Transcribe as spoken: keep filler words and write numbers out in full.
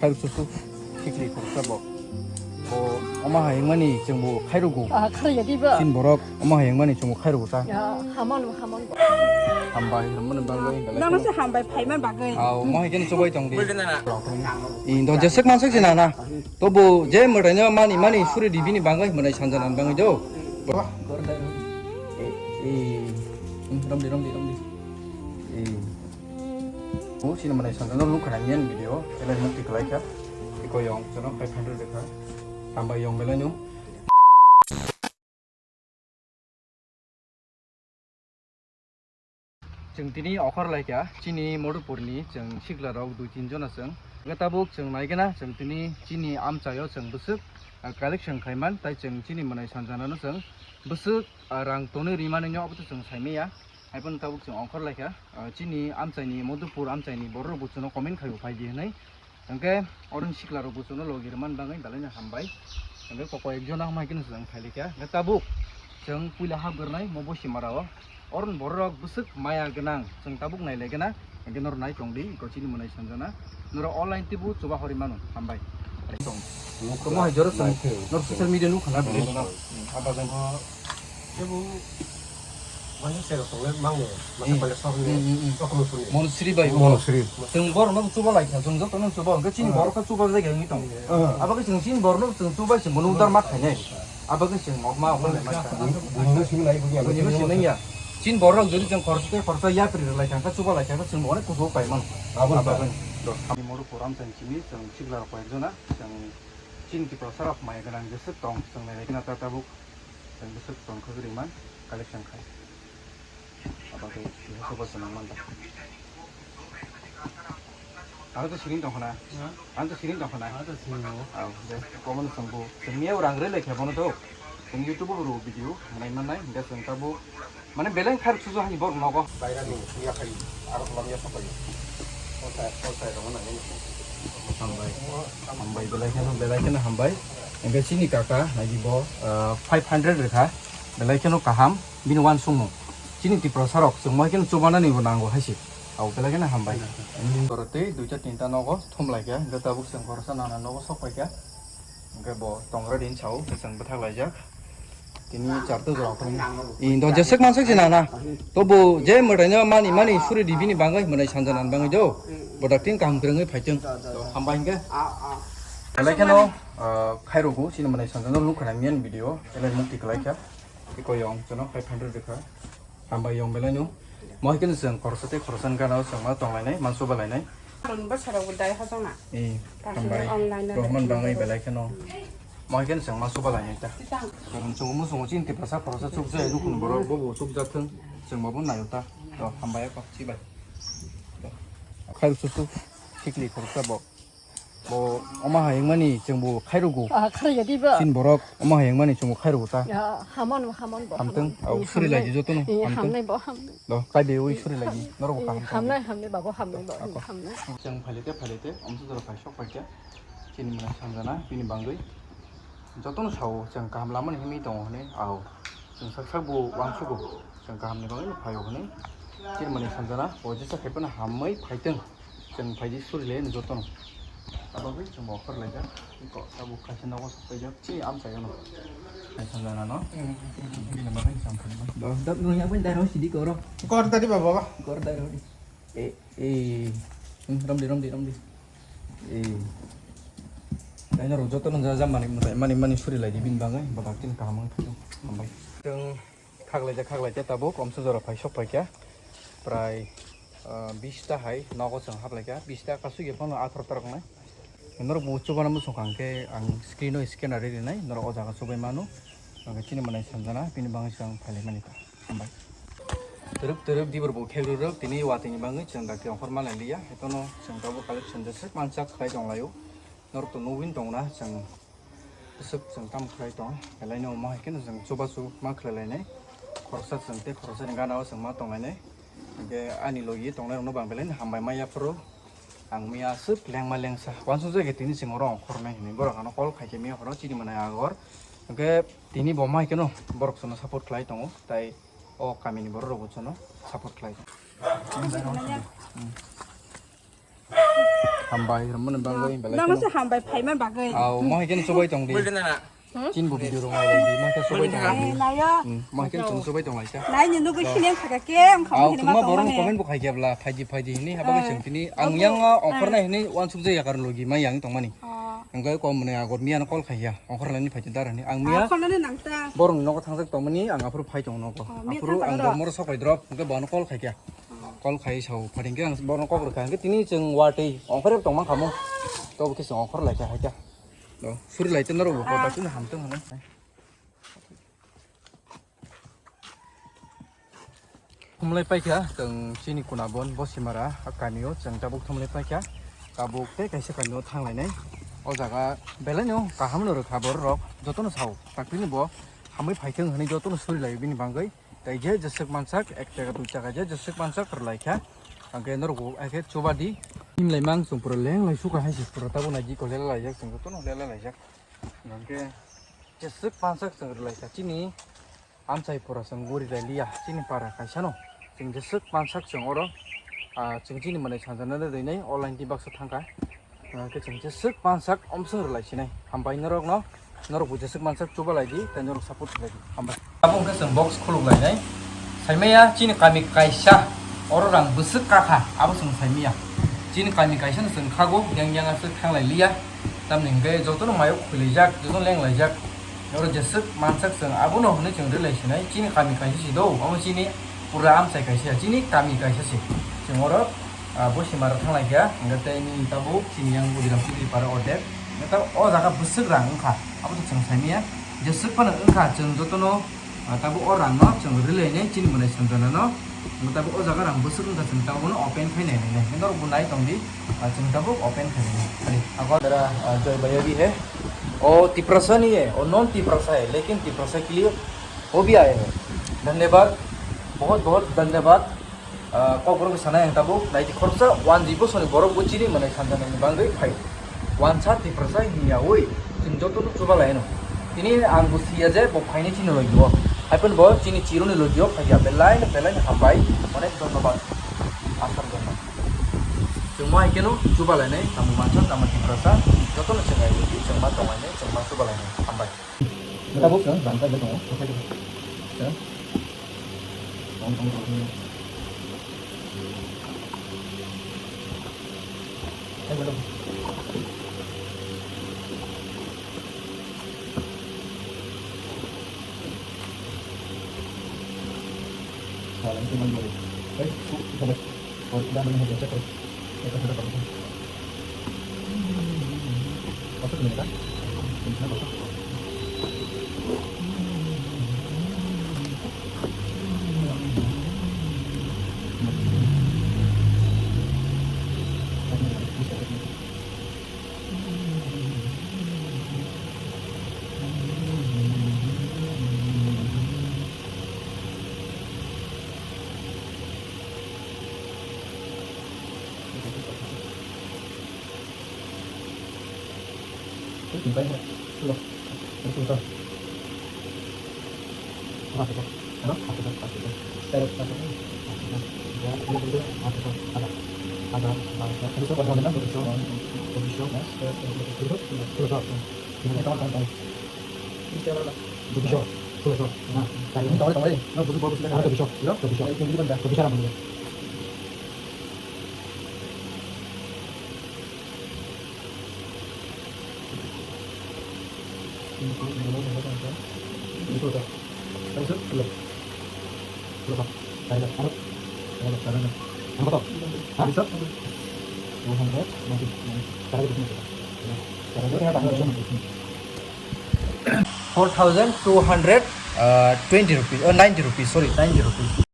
Khairok susu, sikli khoroksa bo. Bo, omo hai wngmani chwngbo khairogo. Ah, kharaya diba? Chini borok, omo hai wngmani chwngbo khairogo ta. Ya, haman, haman. Hambai, hambai, hambai, hambai. Nang se hambai, phaiman bagwi. Aw, omo hai khe chubai tong di. Indo jesek mansek jina na. Tobo, je mwtai no mani, mani suri di bini bagwi, mwtai sanjana bagwi do. Eh, eh, romdi, romdi, romdi. Eh. O sini mana sanjana lu khana nian video, ele mukti kalai kha. Iko yong, chano five hundred dekha. Tamba yong belai no. Chwng tini okhor lai kha, chini Madhupurni chwng sikla rok dui tin jona chwng. Hwnkhe tabuk chwng nai gana, chwng tini chini amchaio chwng bwswk, ah, collection khaiman, tai chwng chini mwnai sanjanano chwng bwswk, ah, rang tonwi rimani no obo to chwng saimaya. Haiphano tabuk chwng ongkhor laikha, ah, chini amchaini Madhupur amchaini borok rok bo chwngno comment khaio phaidi hinwi. Hwnkhe oro ni sikla rok bo chwngno logi rwmani bagwi belai no hambai. Hwnkhe kok koi ek jona hamai kheno chwng phailikha. Hwnkhe tabuk chwng puila hapgwrnai mo bosi mara o. Oro ni borok rok bwswk maya gwnang chwng tabuk nailaigwna. Hwnkhe norok nai tongdi iko chini mwnai sanjana. Norok online tibu chuba hori mano hambai. Tong. Tongmo hai jora chwng norok social media nukha na bwlai bono. Abo jang. Kebo waisa sero tongle mangno, masa Hmm. pale sok ni, Hmm, hmm, hmm. sok ni puni. Monosri bai. Monosri. Chwng borok no chuba lai kha, chwng joto no chuba, hwnkhe chini Hmm. borok kha chuba jai kha wngwi tong. Hmm. Abo khe chwng chini borok no chwng chuba se mono udar ma khainai. Abo khe chwng nok ma omo le ma kha. Buni no simi lai buni ano. Buni no simi ya. Chini borok jodi chwng khorsa tei khorsa yapri rwlai kha, chuba lai kha, chwng onek kusu pai mano. Abo Abo kha. khe. Do. Ani moru program chwng chini chwng sikla rok koi jona, chwng chini Tiprasa rok mai gwnang jeswk tong, chwng nai khe na ta tabuk. Chwng bwswk tongthok rimani collection khai. Abo khe kisa sobo swnam manta. Ang to siring tong khna. Ang to siring tong khna. Ang to siring tong. Aw, de, comment chwng bo. Chwng miyao rang rwlai khe bono to. Chwng YouTube o rw video nai mannai, hingkhe chwng tabuk. Mane beleng kharok sujo hani borok nogo. Bairani yakhai, aro lamya sapai. Polsai, polsai rok nang. Hambai. Hambai, belai kheno, belai kheno hambai. Hingkhe chini kaka, nai bo, ah, five hundred rwkha. Belai kheno kaham, bini uansukmung. Chini Tiprasa rok, chwng moi kheno chubanani bo nango hai se. Abo belai kheno hambai. Oro tei duita tinta nogo thumlai kha, hingkhe tabuk chwng khoroksa nana nogo sok pai kha. Hingkhe bo tongra din sao, chwng bwthak laijak. Tini charta jora khoroknwi. Indo jesek mansek se nana. Tobo je mwtai no mani, mani suri di bini bagwi, mwtai sanjana bagwi do. Bodak tin kaham kwrwngwi phaitwng. Hambai hingkhe. Belai kheno, ah, khairogo, chini mwtai sanjana luk khna miyan video, belai mukti kwlai kha. Iko yong, chwngno five hundred rwkha. Hambai yong belai no. Mo hai kheno chwng khoroksa tei khoroksa ni gana o chwng ma tong lainai, mansuba lainai. Karon bwsarok bo dai hojong na. Eh, Karon hambai. Online no Rohman dai. Bangai belai kheno. Mo hai kheno chwng mansuba lainai ta. Titang. Karon chwng muchungo chini Tiprasa khoroksa chukjai, nukun borok bo bo chukjak thung. Chwng bo bo naio ta. To hambai ko chibai. To. Khairok susu sikli khoroksa bo. Bo omo hai wngmani chwngbo khairogo. Ah, kharaya diba? Chini borok omo hai wngmani chwngbo khairogo ta. Ya, haman, haman bo, Hamtwng, haman. Au, Eh, suri hamnai. Laidi jotono, Eh, hamtwng. Hamnai bo, hamnai. Do, kaibe ui suri laidi, norok Eh, kaham, hamnai, kaham. Hamnai, babu, hamnai bo, Ako. Hamnai. Chwng phailite, phailite, omsa jora phai sok paikha. Chini mwnai sanjana, bini bangwi. Jotono sao, chwng kaham lamani himwi tongo hwnwi, au. Chwng sak sak bo uansugo, chwng kahamni bagwi no phaio hwnwi. Chini mwnai sanjana, o jesa khai phano hamwi phaitwng. Chwng phaidi suri le jotono. Abo bai chwng bo khor laijak. Iko tabuk kaisa nogo sok paijak. Chini amchai ano. Ai sanjana no. Bini bagwi chwng phaima. Dap nung ya pun daro sidi koro. Kor tadi baba. Kor daro di. Eh, eh. Hmm, romdi, romdi, romdi. Eh. Dai no jotono ja ja mani, mani, mani suri laidi bini bagwi. Badak tin kaham ang thung. Hambai. Chwng Khaklaijak, khaklaijak tabuk, omsa jora phai sok paikha. Prai, ah, bish ta hai nogo chwng haplaikha, bish ta kasui phano atharo ta roknai. Norok bo chubana muchung kha hwnkhe ang screen o scanner rinai, norok o jaga chubai mano. Hwnkhe chini mwnai sanjana, bini bagwi chwng phailaimani kha. Hambai. Twrwk twrwk dibor bo khek rwrwk, tini watwi ni bagwi chwng dakti ongkhor manlai liya. Haiphano chwng tabuk collection jeswk mansak khlai tonglaio. Norok to nugwino tongna chwng bwswk chwng tamo khlai tong, belai no omo hai kheno chwng chubachu ma khlai lainai, khoroksa chwng tei khoroksa ni gana o chwng ma tong lainai. Hwnkhe ani logi tongnai rok no bo ang belai no hambai ma yaphuru, ang miya aswk lengma lengsa uansuk jagwi tini chwng oro ongkhor nai hinwi borok ano call khai khe miya horo chini mwnai agor. Hwnkhe tini bo ma hai kheno borok chwngno support khlai tongo, tai o kami ni borok rok bo chwngno support khlai tongo. Hambai, hambai, belai nang kheno. Hambai phaiman bagwi. Au, mo hai kheno sobai tong di. Chin bo video rong ai di, mo hai kheno sobai tong ai di. Ai, nayo. Hmm, mo hai kheno chwng sobai tong ai kha. Nai ni nugwi sining kha khe, wngkha. Au, mo hini ma tongmani. Borok comment bo khai khe bla, phaidi, phaidi hini, habo khe chwng tini. Ang yang ongkhor nai hini, wansuk jaya karon logi, ma yang tongmani. Hwnkhe kom mwnwi agor miya no call khai ya. Ongkhor laini phai dar hini. Ang miya. Ongkhor laini nang ta. Borok ni nogo thangjak tongmani ang aphuru phai tong nogo. Oh, miya aphuru thang ang ta borok moro sok pai drop hwnkhe bono call khai kha. Oh. Call khai sao pharing khe ang borok no kok rwkha hwnkhe tini chwng watwi ongkhor tong man kha mo. Tobo khe chwng ongkhor lai kha hai kha. Do suri lai tei norok bo kota chini ham tong hwnwi. Thumlai paikha chwng chini kuna bon Bosimara a kamio chwng tabuk thumlai paikha. Tabuk tei kaisa kamio thanglainai. O jaga belai no kaham no rwkha borok rok jotono sao. Taktini bo hamwi phaithwng hwnwi jotono suri laio bini bagwi. Tei je jeswk mansak ek taka dui taka je jeswk mansak rwlaikha. Hwnkhe norok bo hai khe chuba di. Himlai mang chwng pura lenglai sukha hai se pura tabuk naidi ko lela laijak chwng jotono lela laijak. Hwnkhe jeswk mansak chwng rwlaikha chini. Amchai pura chwng guri lai liya chini para kaisa no. Chwng jeswk mansak chwng oro, ah, chwng chini mwnai sanjana de deinai online ti baksa thangkha. Hwnkhe chwng jeswk mansak omswng rwlai sinai. Hambai norok no, norok bo jeswk mansak chuba lai di, tei norok support khlai di. Hambai. Abo hwnkhe chwng box khuluk lainai. Saimaya chini kami kaisa oro rang bwswk kakha abo chwng saimaya. Chini kami kaisa no chwng khago, yang yang aswk thanglai liya. Tamni hwnkhe jotono mayok khwilaijak, jotono lenglaijak. Oro jeswk mansak chwng abono hwnwi chwng rwlai sinai. Chini kami kaisa si do, omo chini pura amchai kaisa, chini kami kaisa si. Chwng oro, ah, Bosimara thanglai kha, hwnkhe tei nini tabuk chini yang Budiram Chudri para ordek. Hwnkhe tabuk o jaga bwswk rang wngkha, abo to chwng saimaya. Jeswk phano wngkha, chwng jotono, ah, tabuk o rangno chwng rwlainai chini mwnai sanjanano. Hwnkhe tabuk o jaga rang bwswk wngkha, chwng tabuk bono open khai nainai. Hwnkhe norok bo nai tong di, ah, chwng tabuk open khai nainai. Ani, ago dara, ah, Joy Bayobi he. ओ तिपरासा नहीं है, वो नॉन तिपरासा है, लेकिन तिपरासा के लिए वो भी आए हैं। धन्यवाद, बहुत बहुत धन्यवाद। Ah, kokborok sanai ang tabuk, naidi khoroksa one G bosoni borok bo chini mwnai sanjanani bagwi phai. Wansa Tiprasa himya oi, chwng jotono chuba laino. Tini ang bo siya je bo phaini chini logio. Haiphano bo chini chironi logio phaiya, belai no, belai no hambai, onek dhonnobad. Asar dhonnobad. Chwng mo hai kheno chuba lainai, tamo wansa, tamo Tiprasa, jotono chwng ai logio, chwng ma tong ai nai, chwng ma chuba lainai. Hambai. Tabuk chwng bangkha bai tongo. Chwng. Four thousand two hundred, uh, twenty rupees, oh, ninety rupees, sorry, ninety rupees.